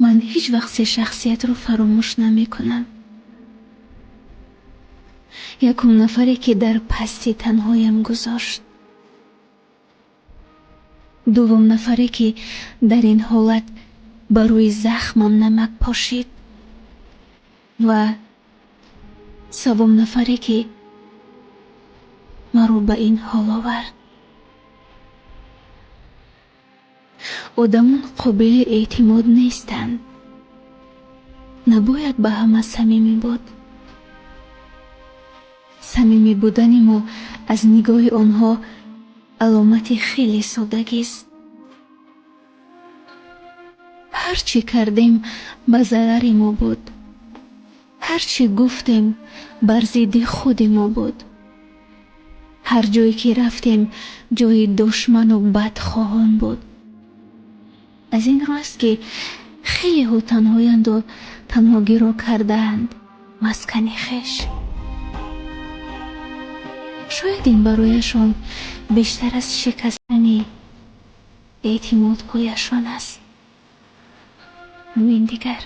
Ман ҳеҷ вақт се шахсиятро фаромӯш намекунам. Якум нафаре, ки дар пасти танҳоям гузошт. Дуввум нафаре, ки дар ин ҳолат ба рӯи захмам намак пошид. Ва севум нафаре, ки маро ба ин ҳол овард. Одамон қобили эътимод нестанд. Набояд ба ҳама самимӣ буд. Самимӣ будани мо аз нигоҳи онҳо аломати хеле содагист. Ҳар чӣ кардем ба зарари мо буд. Ҳар чӣ гуфтем бар зидди худи мо буд. Ҳар ҷое ки рафтем ҷои душману бадхоҳон буд. Аз ин рӯ аст, ки хелеҳо танҳоянду танҳогиро кардаанд маскани хеш. Шояд ин барояшон бештар аз шикастани эътимодҳояшон аст. Мин дигар.